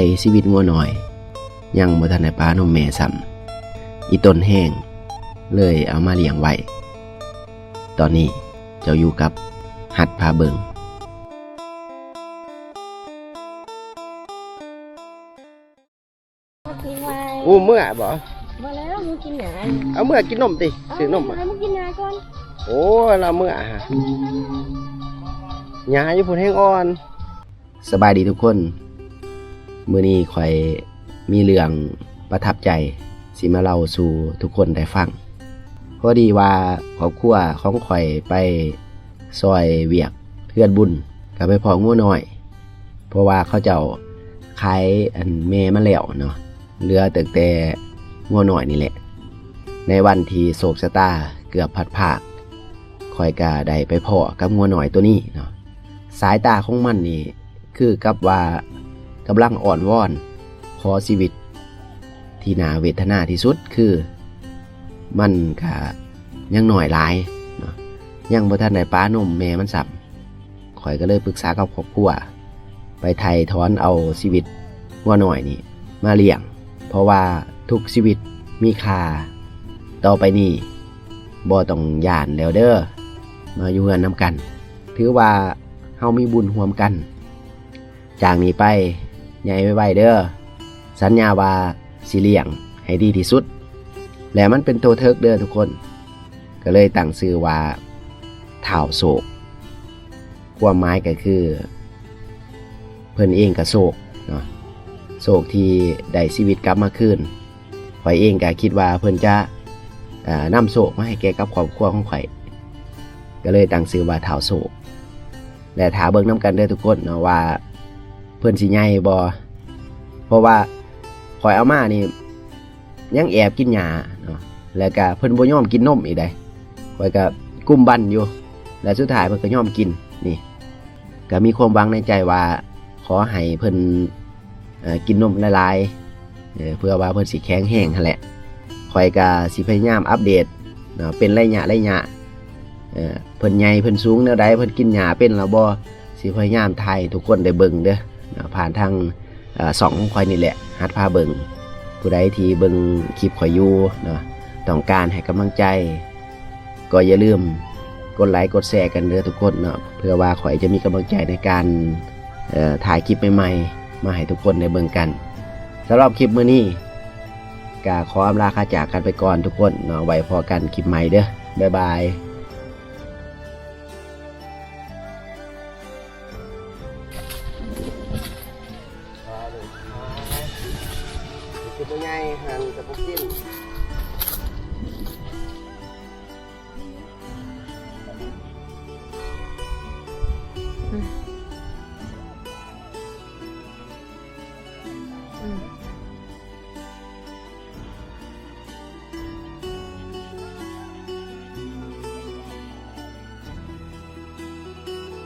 ໃຊ້ຊີວິດງົວນ້ອຍ ຍັງບໍ່ທັນໄດ້ປານົມແມ່ຊ້ຳ ອີ່ຕົນແຮງເລີຍເອົາມາລ້ຽງໄວ້. ຕອນນີ້ເຈົ້າຢູ່ກັບຮັດພາເບິ່ງ. ໂອ້ ເມື່ອບໍ່? ບໍ່ແລ້ວ ໝູກິນຫຍ້າ. ເອົາເມື່ອກິນນົມຕິ? ເອົາ ຊື້ນົມ ໃຫ້ໝູກິນຫຍ້າກ່ອນ. ໂອ້ ລາວເມື່ອຫາ ຫຍ້າຢູ່ພຸ້ນແຮງອ່ອນ. ສະບາຍດີທຸກຄົນ, ມື້ນີ້ຂ້ອຍມີເລື່ອງປະທັບໃຈຊິມາເລົ່າສູ່ທຸກຄົນໄດ້ຟັງ. ພໍດີວ່າຄອບຄົວຂອງຂ້ອຍໄປຊ່ອຍວຽກເຮືອນບຸນ ກໍໄປພໍ້ງົວນ້ອຍ ເພາະວ່າເຂົາເຈົ້າຂາຍອັນແມ່ມັນແລ້ວເນາະ ເຫຼືອຕັ້ງແຕ່ງົວນ້ອຍນີ້ແຫຼະ. ໃນວັນທີ່ໂຊກຊະຕາເກືອບພັດພາກ ຂ້ອຍກໍໄດ້ໄປພໍ້ກັບງົວນ້ອຍໂຕນີ້ເນາະ. ສາຍຕາຂອງມັນນີ້ຄືກັບວ່າກຳລັງອ້ອນວອນຂໍຊີວິດ. ທີ່ໜ້າເວທະນາທີ່ສຸດຄືມັນກະຍັງນ້ອຍຫຼາຍເນາະ ຍັງບໍ່ທັນໄດ້ປານົມແມ່ມັນຊ້ຳ. ຂ້ອຍກໍເລີຍປຶກສາກັບຄອບຄົວ ໄປໄຖ່ຖອນເອົາຊີວິດງົວນ້ອຍນີ້ມາລ້ຽງ ເພາະວ່າທຸກຊີວິດມີຄ່າ. ຕໍ່ໄປນີ້ບໍ່ຕ້ອງຢ້ານແລ້ວເດີ ມາຢູ່ເຮືອນນຳກັນ ຖືວ່າເຮົາມີບຸນຮ່ວມກັນ. ຈາກນີ້ໄປໃຫຍ່ໄວໆເດີ ສັນຍາວ່າຊິລ້ຽງໃຫ້ດີທີ່ສຸດ. ແລະມັນເປັນໂຕເຖິກເດີທຸກຄົນ ກໍເລີຍຕັ້ງຊື່ວ່າທ້າວໂຊກ. ຄວາມໝາຍກໍຄືເພິ່ນເອງກໍໂຊກເນາະ ໂຊກທີ່ໄດ້ຊີວິດກັບມາຄືນ. ຂ້ອຍເອງກໍຄິດວ່າເພິ່ນຈະ ເອີ ນຳໂຊກມາໃຫ້ແກ່ກັບຄອບຄົວຂອງຂ້ອຍ ກໍເລີຍຕັ້ງຊື່ວ່າທ້າວໂຊກ. ແລະຖ້າເບິ່ງນຳກັນເດີທຸກຄົນເນາະ ວ່າເພິ່ນຊິໃຫຍ່ບໍ່ ເພາະວ່າຂ້ອຍເອົາມານີ້ຍັງແອບກິນຫຍ້າເນາະ ແລ້ວກະເພິ່ນບໍ່ຍອມກິນນົມອີກໃດ. ຂ້ອຍກະກຸມບັ້ນຢູ່ ແລະສຸດທ້າຍເພິ່ນກໍຍອມກິນ. ນີ້ ກໍມີຄວາມຫວັງໃນໃຈວ່າຂໍໃຫ້ເພິ່ນ ເອີ ກິນນົມຫຼາຍໆ ເອີ ເພື່ອວ່າເພິ່ນຊິແຂງແຮງຫັ້ນແຫຼະ. ຂ້ອຍກໍຊິພະຍາຍາມອັບເດດເນາະ ເປັນໄລຍະໄລຍະ ເອີ ເພິ່ນໃຫຍ່ເພິ່ນສູງແນວໃດ ເພິ່ນກິນຫຍ້າເປັນແລ້ວບໍ່ ຊິພະຍາຍາມຖ່າຍໃຫ້ທຸກຄົນໄດ້ເບິ່ງເດີເນາະ ຜ່ານທາງ ເອີ ຊ່ອງຂອງຂ້ອຍນີ້ແຫຼະ ຫັດພາເບິ່ງ. ຜູ້ໃດທີ່ເບິ່ງຄລິບຂ້ອຍຢູ່ເນາະ ຕ້ອງການໃຫ້ກຳລັງໃຈ ກໍຢ່າລືມກົດໄລກົດແຊກັນເດີທຸກຄົນເນາະ ເພື່ອວ່າຂ້ອຍຈະມີກຳລັງໃຈໃນການ ເອີ ຖ່າຍຄລິບໃໝ່ໆ ມາໃຫ້ທຸກຄົນໄດ້ເບິ່ງກັນ. ສຳລັບຄລິບມື້ນີ້ ກະຂໍອຳລາຄາຈາກກັນໄປກ່ອນທຸກຄົນເນາະ ໄວ້ພໍ້ກັນຄລິບໃໝ່ເດີ ບາຍບາຍ. ຊິບໍ່ໃຫຍ່ຫັ້ນກໍບໍ່ກິນ.